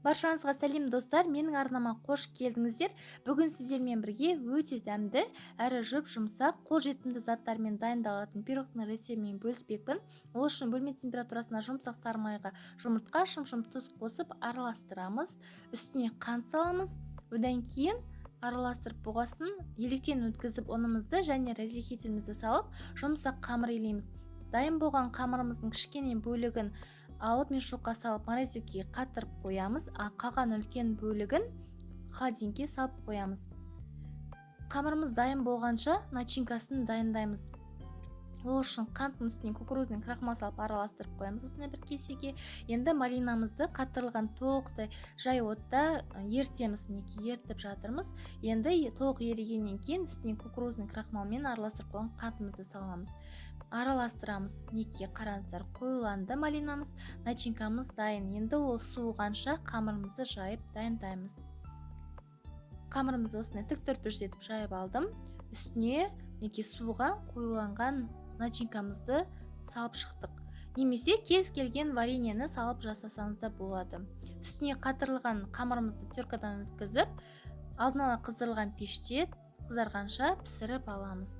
Баршаңызға сәлем, достар! Менің арнама қош келдіңіздер. Бүгін сіздермен бірге өте дәмді әрі жұп-жұмсақ, қолжетімді заттармен дайындалатын пирогтың рецептімен бөліспекпін. Ол үшін бөлме температурасына жұмсақ сары майға жұмыртқа, шымшым тұз қосып араластырамыз. Үстіне қант саламыз. Одан кейін араластырып болғасын, електен өткізіп, ұнымызды және разрыхлителімізді салып, жұмсақ қамыр илейміз. Дайын болған қамырымыздың кішкене бөлігін алып, мешокқа салып, морозилкаға қатырып қоямыз, а қалған үлкен бөлігін холодильникке салып қоямыз. Қамырымыз дайын болғанша, начинкасын дайындаймыз. Ол үшін қанттың үстіне кукурузный крахмал салып, араластырып қоямыз осындай бір кесеге. Енді малинамызды қатырылған толықтай жай отта ерітеміз. Мінекей, ерітіп жатырмыз. Енді толық ерігеннен кейін үстіне кукурузный крахмалмен араластырып қойған қантымызды саламыз, араластырамыз. Мінекей, қараңыздар, қоюланды малинамыз, начинкамыз дайын. Енді ол суығанша қамырымызды жайып дайындаймыз. Қамырымызды осындай тік төртбұрыш етіп жайып алдым. Үстіне, мінекей, суыған, қоюланған начинкамызды салып шықтық немесе кез келген вареньені салып жасасаңыз да болады. Үстіне қатырылған қамырымызды теркадан өткізіп, алдын ала қыздырылған пеште қызарғанша пісіріп аламыз.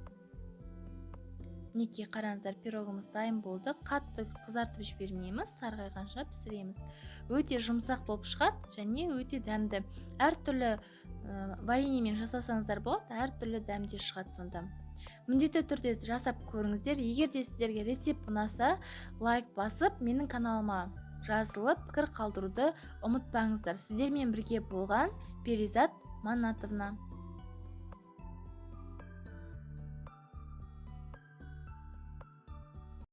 Мінекей, қараңыздар, пирогымыз дайын болды. Қатты қызартып жібермейміз, сарғайғанша пісіреміз. Өте жұмсақ болып шығады және өте дәмді. Әртүрлі вареньемен жасасаңыздар болады, әртүрлі дәмде шығады. Сонда міндетті түрде жасап көріңіздер. Егер де сіздерге рецепт ұнаса, лайк басып, менің каналыма жазылып, пікір қалдыруды ұмытпаңыздар. Сіздермен бірге болған Перизат Манатовна.